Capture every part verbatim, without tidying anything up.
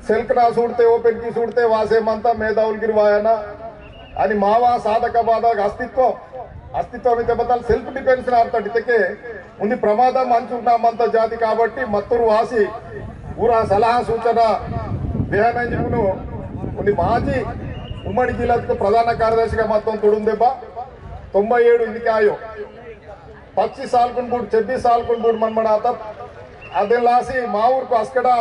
सेल्क ना सूड़ते, ओपन की सूड़ते, वासे मंता मेधावुल गिर वायना। अनि मावा साधक बाधक अस्तित्व, अस्तित्व मिते बतल self defence ना अर्थ इतके उन्दी प्रमादम अंचुना मंता जाति काबट्टी मत्तुर वासी पूरा सलहा सूचना बेहनंजुकुनु उन्दी माजी उम्मडी जिल्लातकु प्रधान कार्यदर्शिगा मत्तोन तुडुम देब्बा तोंबई एडु इनिके आयो। पच्चीस साल कुन बूड, छब्बीस साल कुन बूड मनमडाता। अदेन लासी मा ऊरुकु अस्कड़ा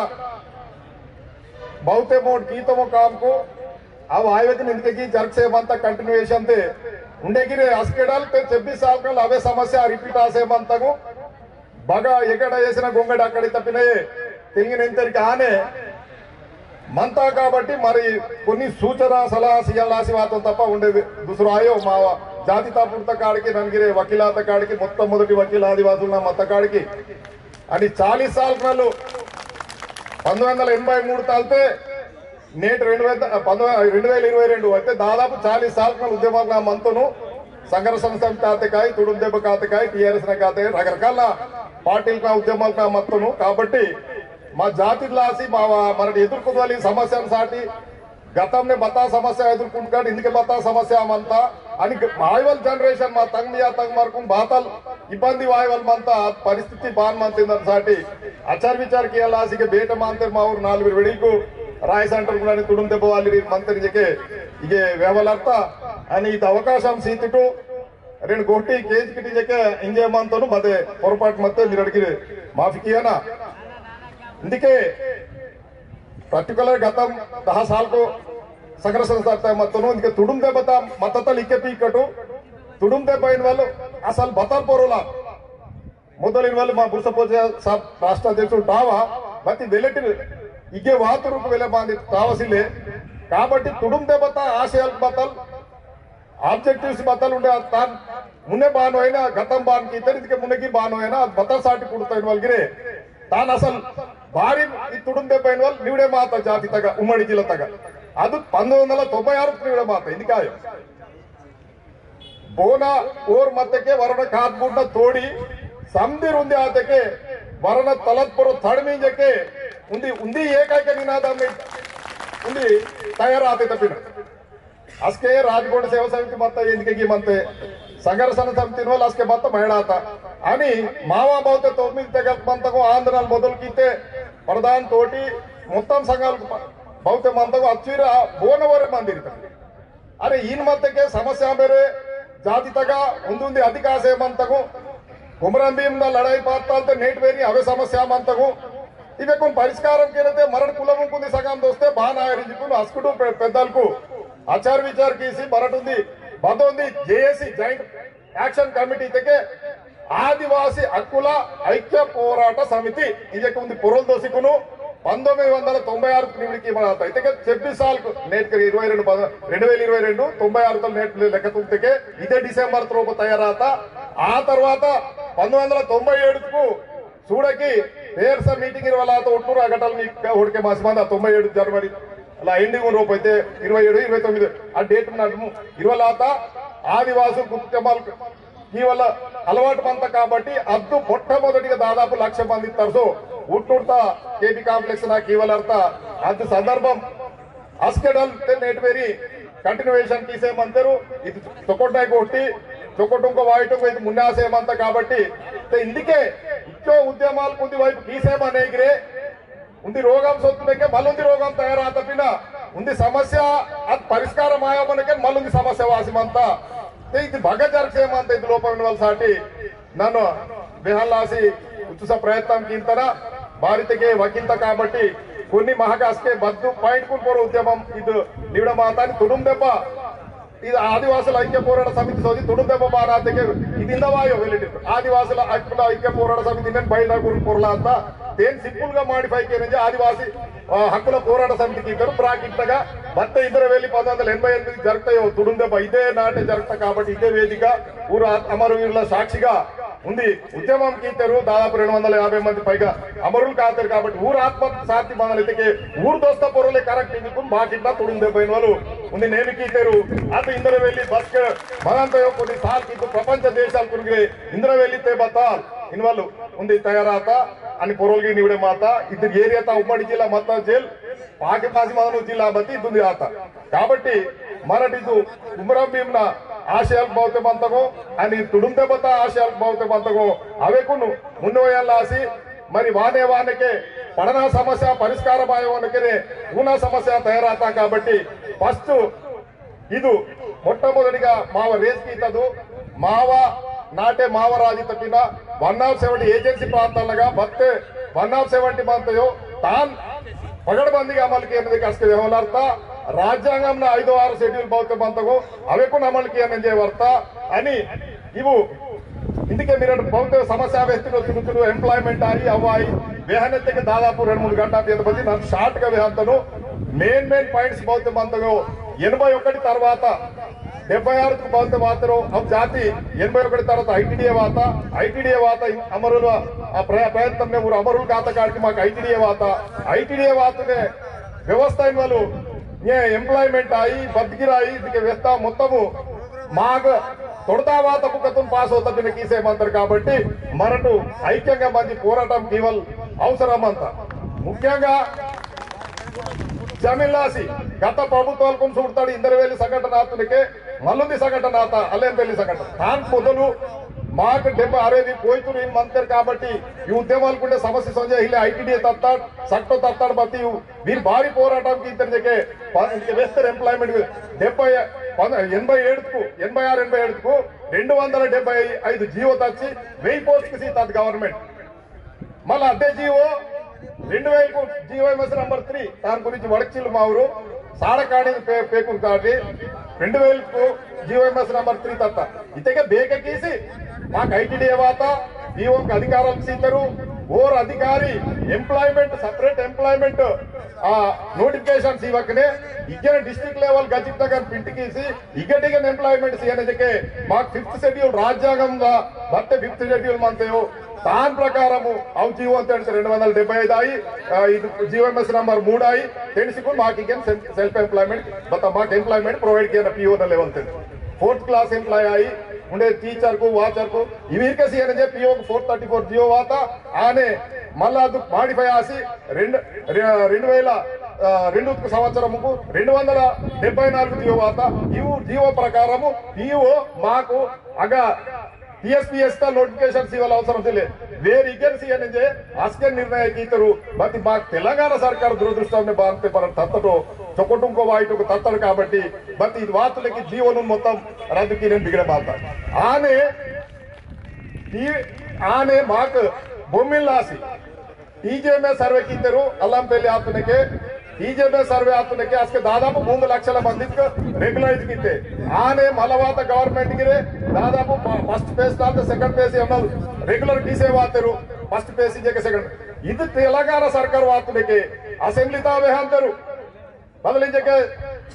बहुते मोट कीतमो कामकु अव आयुवेक निंदके की जरगसे मंता continuation ते उंडे गिरे अस्केडल ते छब्बीस साल कल अवे समस्या repeat आसे मंतगु। बगा एगड़ा येसिना गोंगड़ा अकड़ी तपिनये तेंगिन एंतेरिक आने मंता काबट्टी मरी कोन्नी सूचना सलहा सियलासी वातो तप्पा उंडे दुसरो आयो मावा जाति तापुड़ता काड़की ननगिरे वकीलाता काड़की मोत्तमोदटी वकील आदिवासुलना मत्ता काड़की अनि चालीस साल कल पंदोम्मिदि वंदल एनभै मूडु तालते नेट रेंडु वेल, पंदोम्मिदि, रेंडु वेल इरवै रेंडु वैते दादापु चालीस साल कल उद्यमम ना मंतोनु संघर्षण समिति आते काई, तुडुम देब्ब काते काई, टीआरएस ना काते रकरकाल पार्टील ना उद्यमम ना मंतोनु। काबट्टी मा जाति लासी मा मरट एदुरकुदवली समस्या साटी गतमने बता समस्या एदुरकुंटकाट इंदके बता समस्या मंता अनि ग-, मायवल generation मा तंग मिया तंग मरकुन बातल इब्बंदी वायवल मंता अद परिस्थिति बान मंता इंदन साटी आचार विचार कियालासी के बेट मांतेर मा ऊर नालुगुर वेडिलकु राय सेंटर कुलानी तुडुम देब्बवाली मंतेर इंजेके इगे वेवल अर्थ अनि इद अवकाशम सीतिटु रेंड गोटी केंज किटी इंजेके इंजे मंतोनु मदे पोरपाट मत्ते मिरड़गिरे माफी कियाना। इंदिके particular गतम दहा साल को संघर्ष संस्था मत्तोनु इंदिके तुडुम देब्बता मत्ततल इक्के पीकटु तुडुम देब्बा इनवल असल बतल पोरोला मोदल इनवल मा बुरसपोचे साहब राष्ट्र अध्यक्ष टावा बती वेलेटिन इगे वातुरुक वेले मांदी टावसिले। काबट्टी तुडुम देब्बता आशयाल बतल objectives बतल उंडे तान मुने बानो है ना गतम बान कीतेर इंदिके मुने की बानो है ना बतल साटी पुड़ता इनवल गिरे तान असल बारी ई तुडुम देब्बा इनवल निवड़े माता जाति तगा उम्मडी जिल्ला तगा अदु पंदोम्मिदि वंदल तोंबई आरु निवड़े माता इंदिकायो बोना ओर मत्तेके वरना कात बूटना तोड़ी समदिर उंदी आतेके वरना तलत परो तड़मी इंजेके उंदी उंदी एकाइक निनादम उंदी तयार आते तपिना। अस्के राजगोंड सेवा समिति मत्ता इंदिके की मंते संघर्षण समिति नोल अस्के मत्ता मैडाता। अनि मावा बहुते तोमिन तेगत मंतको आंदोलन मोदल कीते प्रधान तोटी मोत्तम संघाल बहुते मंतको अच्चीरा बोन वरे मंदिर तक। अरे इन मत्तेके समस्या मेरे जाति तगा उंदुंदी अधिकासे मंतको कुमरम भीम ना लड़ाई पाताल ते नेट वेरी अवे समस्या मंतको इवेकुन परिष्कारम केरते मरण कुलमुन कुंदी सगाम दोस्ते बान आयरिंजुकुन अस्कुटु पे-, पेद्दलकु आचार विचार कीसी मरटुंदी बदोंदी जेएसी Joint Action Committee तेके आदिवासी हक्कुला ऐक्य पोराट समिति इंजेके उंदी पोरोल दोसिकुनु पंदोम्मिदि वंदल तोंबई आरु निवड़िकी मनाता इतेके छब्बीस साल नेट के इरवै रेंडु पद-, रेंडु वेल इरवै रेंडु तोंबई आरु तल नेट लेक्क तुंगतेके इदे डिसेंबर त्रोप तयाराता। आ तरवाता पंदोम्मिदि वंदल तोंबई एडुकु सूडकी पेरसा मीटिंग इरवलाता उट्नूर अगटल मी हुड़के मासी मंदा तोंबई एडु जनवरी अला एंडिंग रोप इते इरवै एडु इरवै तोम्मिदि आ डेट नडमु इरवलाता आदिवासी कुटुंबाल कीवल अलवाट मंता काबट्टी अद्दु मोट्टमोदटिगा दादापु लक्ष मंदि तरसो उट्टुर्ता केपी कॉम्प्लेक्स ना कीवल अर्थ अद्दु संदर्भम अस्केडल ते नेटवेरी कंटिन्यूएशन कीसे मंतेरु। इद चोकोटनाय गोष्टी चोकोटुंको वाइटुंको इद मुन्नासे मंता काबट्टी ते इंदिके इच्चो उद्यमाल कुंदी वाइप कीसे मनेगिरे उंदी रोगम सोत्तुनेके मलुंदी रोगम तयार आतपिना उंदी समस्या अद परिष्कार माया मनके मलुंदी समस्या वासी मंता ते इति भग जरसे मंता इति लोपम इनवल साटी नन्नु बेहलासी उच्चुसा प्रयत्न किंतना बारितके वकिंता काबट्टी कोन्नी महक अस्के बद्दु पॉइंट कुन पोरो उद्यमम इदु निवडमातानि तुडुम देब्बा इद आदिवासी ऐक्य पोराट समिति सोदी तुडुम देब्बा बारातेके इद इंदवायो वेलिटी आदिवासी हक्कुला ऐक्य पोराट समिति नेन बैला गुरु पोरला अंता तेन सिंपल गा मॉडिफाई केनेंजे आदिवासी, आ, हक्कुला पोराट समिति कीतेरु ब्राकेट तगा बत्ते इंद्रवेली पंदोम्मिदि वंदल एनभै एनिमिदि जरगतायो तुडुम देब्बा इदे नाटे जरगता काबट्टी इदे वेदिका ऊरा अमरवीरुला साक्षिगा उंदी उद्यमम कीतेरु दादापु रेंडु वंदल याभै मंदि पैगा अमरुलु कातेरु काबट्टी ऊर आत्म शांति मंदल इतके ऊर दोस्त पोरोले करेक्ट इंदुकुन बाकिट्टा तुडुम देब्बा इनवलु उंदी नेमि कीतेरु अत इंद्रवेली बस्के मदंतयो कोन्नी साल किंतु प्रपंच देशाल कुनगिरे इंद्रवेली ते बताल इनवलु उंदी तयाराता अनि पोरोलगी निवडे माता इतर एरिया ता उम्मडी जिल्ला मत्ता जेल पाके पासी मदनु जिल्ला बती दुंदी आता। काबट्टी मरटिदु कुमरम भीमना आशयाल बावते मंतगो, अनि तुडुम देवता आशयाल बावते मंतगो, अवेकुनु मुन्नोयालासी, मरि वाने वानेके पडना समस्या परिष्कार मायवनकेने ऊना समस्या तयाराता। काबट्टी first इदु मोट्टमोदटिगा माव रेस कीतदु, माव नाटे माव राजी तपिना one of seventy agency प्रांतालगा बत्ते one of seventy मंतयो तान पगडबंदीगा अमल कियनदे कसके व्यवहारता। राज्यांगमना ऐदो आरु schedule बावते मंतगो अवेकुन अमल कियनंजे वर्ता। अनि इवु इंदके मिरट बहुत समस्या व्यक्तिगत तुरुतुरु employment आई अवाई वेहनतेके दादापु रेंडु मूंदु गंटा पेद बदी नन short गा वेहंतनु। Main main points बहुत मंतगो एनबै ओकटि तर्वाता डेब्बै आरुकु बहुत वातरो अब जाति एनबै ओकटि तर्वाता ITDA वाता। ITDA वाता अमरुल आ प्रय- प्रयत्नने ऊर अमरुल काता काडकी माक ITDA वाता। ITDA वातने व्यवस्था इनवलु ये employment आई बदगिराई इदके व्यवस्था मोत्तमु माग तोड़ता वाता पुकतुन पास होता बिन कीसे मंतर। काबट्टी मरटु ऐक्यंगा मंजी पोराटम कीवल अवसरम अंता। मुख्यंगा जमीन लासी गत प्रभुत्वालकुन सूडताडु इंदरवेली संघटन आतुनिके मल्लुंदी संघटन आता अल्लेनपेली संघटन तान पोदलु माक डेब्बै अरवै कोइतुरु इन मंतर। काबट्टी ई उद्यमालकुंडे समस्या संजय हिले ITDA तत्ताड सट्टो तत्ताड बत्ती वीर भारी पोराटम कीतेर जेके प- इंके वेस्तेर employment डेब्बै पन- एनबै एडुकु एनबै आरु एनबै एडुकु रेंडु वंदल डेब्बै ऐदु जीवो तच्ची वेय्यि post की सीता government। मल्ला अदे जीवो रेंडु वेलकु GYMS number three तान गुरिंची वड़कचिल मावरु साड़काड़ी पे पेकुन काटी रेंडु वेलकु GYMS number three तत्ता इतेके बेके कीसी माक ITDA वाता, पीओ अधिकारम सीतरु, ओर अधिकारी employment, separate employment, आ, notification सीवकने, इगेन district level गजित तगन print कीसी, इगेटिगन employment सीयने जेके, माक fifth schedule राज्यांगम दा, बत्ते fifth schedule मंतेयो, तान प्रकारमु, अव जीवो तेंडसे रेंडु वंदल डेब्बै ऐदु आई, आ, इदु GYMS number मूडु आई, तेंडसिकुन माक इगेन self employment, बत्ता माक employment provide कियना पीओ न level तेंडसे। Fourth class employee आई, उंडे teacher कु, watcher कु, इवीरके सीयने जे पीओ कु four thirty four जीवो वाता, आने मल्ला अदु modify आसी, रेंडु, रे-, रेंडु वेला, आ, रेंडु संवत्सरमुकु, रेंडु वंदल डेब्बै नालुगु जीवो वाता, इवु जीवो प्रकारमु, पीओ माकु अगा TSPS ता notification सीवल अवसरम सिले, वेर इगेन सीयने जे, अस्के निर्णय कीतरु, बत्ती माक तेलंगाना सरकार दुरदृष्टमने बांते पर तत्तटो, चोकोटुंको वाइटुको तत्तड़ काबट्टी, बत्ती इद वातुलेकी जीवनुन मोत्तम रद्दु कीनेन बिगड़ बाता। आने, ती, आने माक भूमिल लासी। TJMA survey कीतेरु, अल्लांपेली आतुनेके, TJMA survey आतुनेके, अस्के दादापु मूंद लक्षला मंदितक regularize कीते। आने मलवाता government गिरे, दादापु प-, first phase नालते second phase एमल regular कीसे वातेरु, first phase जेके second। इद तेलंगाना सरकार वातुनेके, assembly ता वेहंतेरु। बदलिंचके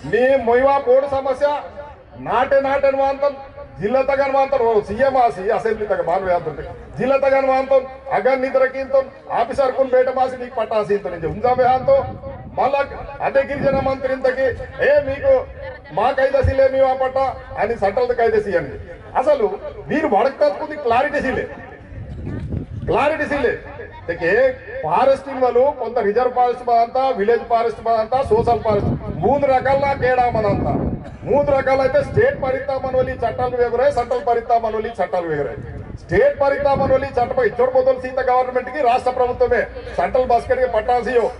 मी मोइवा बोर्ड समस्या नाटे नाटेन वांतन, जिल्ला तगन वांतन, ओ CM आसी, assembly तग बानवे आंतन, जिल्ला तगन वांतन, अगन निद्र कींतन, officer कुन बेट मासी नीक पट्टा सींतन, इंजे उंजा बेहांतो, मलक अदे गिरिजन मंत्री इंतकी, ए मीकु मा कैदसीले मीवा पट्टा, अनि central कैदसी अनि। असलु वीर वड़कत कुदी clarity सीले। Clarity सीले। तेके forest इनवलु कोंत reserve forest मंता, village forest मंता, social forest, मूंद रकाल केड़ा मंता। मूंद रकाल अइते state परिता मनवली चट्टाल वेगरे, central परिता मनवली चट्टाल वेगरे। State परिता मनवली चट्ट पै इच्चोड़ बदल सीता government की राष्ट्र प्रभुत्वमे central basket के पट्टा सीयो।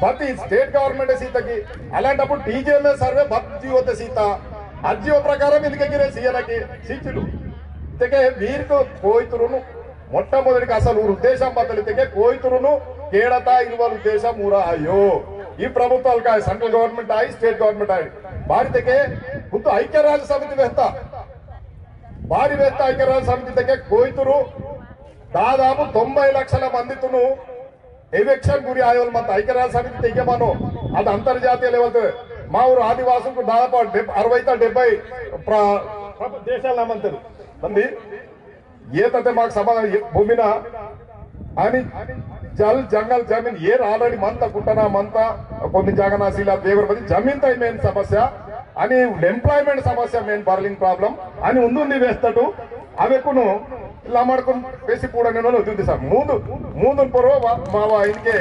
बत्ती state government सीता की, अलांटप्पुडु TJMA survey बत्ती होते सीता। अज्जी प्रकारम इंदके गिरे सीयनकी सीचिलु। तेके वीरकु कोइतुरुनु मोट्टमोदटिगा असलु ऊर उद्देशम बदलितेके कोइतुरुनु केड़ता इनवल उद्देशम ऊरा आयो। ई प्रभुत्वालकु आय, central government आय, state government आय। बारितेके खुद ऐक्य राज्य समिति वेहता। बारी वेहता ऐक्य राज्य समितितेके कोइतुरु दादापु तोंबई लक्षला मंदितुनु eviction गुरी आयोल मत ऐक्य राज्य समिति तेगे मनो। अद अंतर्जातीय level ते मा ऊर आदिवासुलकु दादापु डेब-, अरवै ता डेब्बै प्र-, प्र-, देशाल मंतेरु। मंदी ये तते माक समाधान ये भूमिना अनि जल जंगल जमीन ये already मंता कुट्टना मंता कोन्नि जागना सीला देवर बदी जमीन तै main समस्या अनि employment समस्या main burning problem अनि उंदुंदी वेस्तटु अवेकुनु लमड़कुन पेसी पूड़ा नेनो लो दुंदी सार। मूंदु, मूंदुन परो वा-, मावा इनके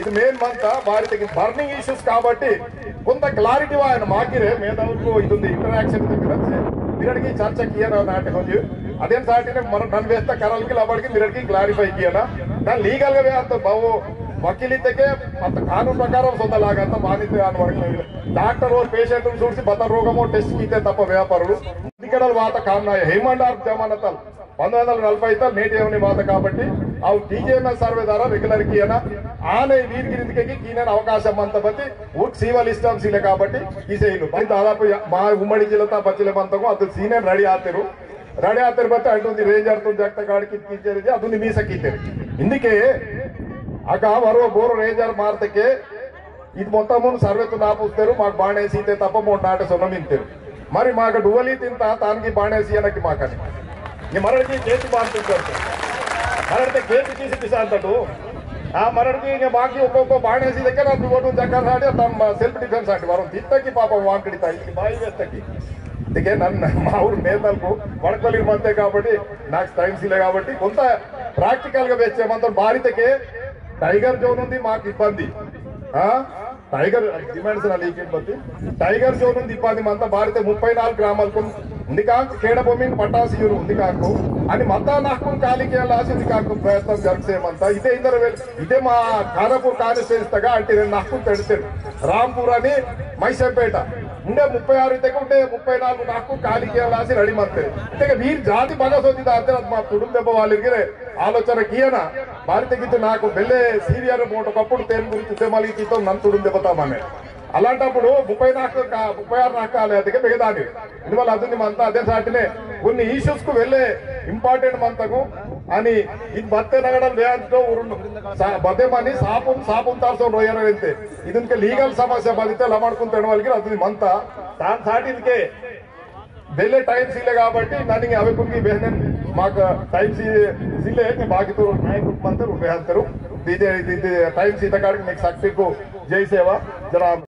इद main मंता बारी तक burning issues काबट्टी कोंता clarity वायन माकिरे मेधावुलकु इदुंदी interaction तक रचे मिरड़की चर्चा किया ना नाटे होंजु। अदेन साटी ने मर नन वेस्ता करल की लबड़की मिरड़की clarify किया ना। ना legal गा वे अंत बावो वकीली तके अंत कानून प्रकार सोंदा लागा अंत बानी ते आन वर्क डॉक्टर और patient सूड़सी बता रोगमो test कीते तप व्यापारुलु। इकड़ल वाता काम ना हेमंडार जमानतल पंद्रह వందల నలభై तल नेट एवने बात काबट्टी, अव टीजेएमएस सर्वे द्वारा रेगुलर कियना, आने वीर गिरिंदके की कीनन अवकाशम मंता बत्ती, उट सीवल इस्टम सीले काबट्टी, इसे इलु। बड़ी दादापु या-, मा उम्मड़ी जिल्लाता बच्चिले मंतको, अदु सीने रेडी आतेरु। रेडी आतेरु बत्ती, अटुंदी रेंजर तो जगता गाड़ की कीचेरे, अदुंदी मीसा कीतेरु। इंदिके, अगा वरो बोरो रेंजर मारतके, इद मोत्तमुन सर्वेतु नापुस्तेरु, माक बाणे सीते तप्प मोट नाटे सोनम इंतेरु। मरी माक डुवली तिंता तानकी बाणे सीयनकी माकनी। ये मरड़की केटी बांतु करते। मरड़ते केटी किसी पिसांतटु। आ मरड़की इंगे बाकी ओको ओको बाणे सीते केना दुवटु जकर साटे तम self defence साटे वरुण तित्तकी पापम वांकड़ी ताई की बाई वेस्तकी। तिके नन माउर मेदलकु वड़कली मंते काबट्टी नाक time सीले काबट्टी कोंता practical गा वेच्चे मंतोर बारी तके tiger zone उंदी माक इब्बंदी। हाँ? Tiger dimension अली की बत्ती। Tiger zone उंदी इब्बंदी मंता बारी ते मुप्पै नालुगु ग्रामालकु उंदी कांकु केड़ा भूमिन पट्टा सीयुरु उंदी कांकु। अनि मत्ता नाकुन काली कियालासी उंदी कांकु प्रयत्न जरसे मंता। इदे इंदर वेल, इदे मा खानापुर constituency तगा अंटी रे नाकुन तेड़तेरु। रामपुर अनि मैसेपेट। उंडे मुप्पै आरु इतेके उंडे मुप्पै नालुगु नाकुन काली कियालासी रेडी मंतेरु। इतेके वीर जाति बगा सोती दातेरु अद मा तुडुम देब्ब वालिर गिरे। आलोचना कियना, बारी तक इत्ते नाकु बेल्ले सीरियर मोटो कप्पुडु तेन गुरिंचि उद्यमालु कीतो नन तुडुंदे बता माने। अलांटप्पुडु मुप्पै नाकु का-, मुप्पै आरु नाकु काले अदिके बेगदानि। इनवल अदुनि मंता अदे साटिने कोन्नि issues कु वेल्ले important मंतकु अनि इद बत्ते नगडल वेंतो उरुन सा-, बदे मनी सापुन, सापुन तारसो रोयर वेंते। इदुनके legal समस्या बदिते लमड़कुन तेनवल गिर अदुनि मंता। तान साटिनके बेले time सीले काबट्टी ननिंगे अवे कुंगी बेहनन माक time सी-, सीले ने बाकी तो नायक मंतेरु, उबे हंतेरु। दीजे, दीजे time सीता काड़क नेक शक्ति को जय सेवा। जरा